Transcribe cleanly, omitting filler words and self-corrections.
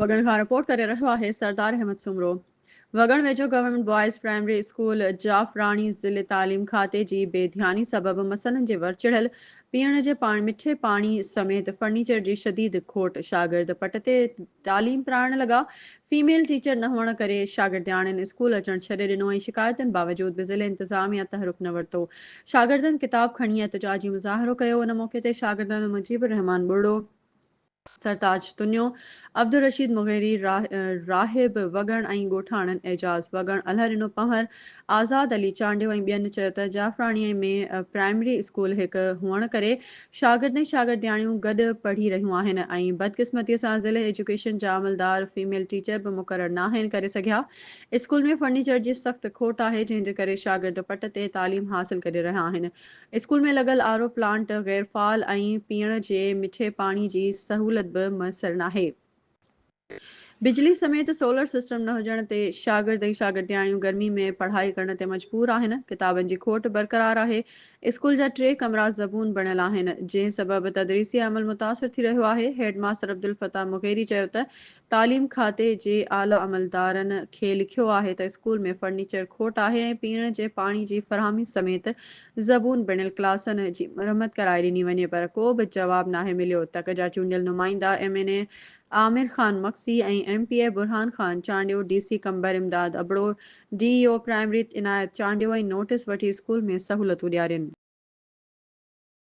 وڳڻ کان رپورٽ ڪري رهيو آهي سردار احمد سومرو. وڳڻ ويجهو government boys primary school Jafrani ضلعي تعليم کاتي جي بي ڌياني سبب مسئلن جي ور چڙهيل پيئڻ جي مٺي پاڻي سميت فرنيچر جي شديد کوٽ شاگرد پٽ تي تعليم پرائڻ لڳا فيميل ٽيچر نه هئڻ ڪري شاگردياڻين اسڪول اچڻ ڇڏي ڏنو ۽ شڪايتن باوجود به ضلعي انتظاميا تحرڪ نه ورتو شاگردن ڪتاب کڻي احتجاجي مظاهرو ڪيو ان موقعي تي شاگردن مجيب الرحمان ٻرڙو سرتاج تنيو، عبدالرشيد مغيري، راهب وڳڻ ۽ ڳوٺاڻن اعجاز وڳڻ، الهڏنو پنهور، آزاد علي چانڊيو ۽ ٻين چيو ته جعفراڻي ۾ پرائمري اسڪول هڪ هئڻ ڪري شاگرد ۽ شاگردياڻيون گڏ پڙهي رهيون آهن ۽ بدقسمتي سان ضلعي ايجوڪيشن جا عملدار فيميل ٽيچر به مقرر ناهن ڪري سگهيا، اسڪول ۾ فرنيچر جي سخت کوٽ آهي جنهن جي ڪري شاگرد پٽ تي تعليم حاصل ڪري رهيا آهن. اسڪول ۾ لڳل آر او پلانٽ غير فعال ۽ پيئڻ جي مٺي پاڻي جي سهولت به ميسر ناهي. بجلي سميت سولر سسٽم نه هجڻ تي شاگرد ۽ شاگردياڻيون گرمي ۾ پڙهائي ڪرڻ تي مجبور آهن، ڪتابن جي کوٽ برقرار آهي، اسڪول جا ٽي ڪمرا زبون بڻيل آهن، جنهن سبب تدريسي عمل متاثر ٿي رهيو آهي، هيڊ ماستر عبدالفتاح مغيري چيو ته تعليم کاتي جي اعليٰ عملدارن کي لکيو آهي ته اسڪول ۾ فرنيچر کوٽ آهي ۽ پيئڻ جي پاڻي جي فراهمي سميت زبون بڻيل ڪلاسن جي مرمت ڪرائي ڏني وڃي پر ڪو به جواب ناهي مليو. تڪ جا چونڊيل نمائندا M N A Amir Khan Magsi ۽ M P A Burhan Khan Chandio, D C Qambar Imdad Abro, D E O primary Inayat Chandio ۽ notice وٺي اسڪول ۾ سهولتون ڏيارين.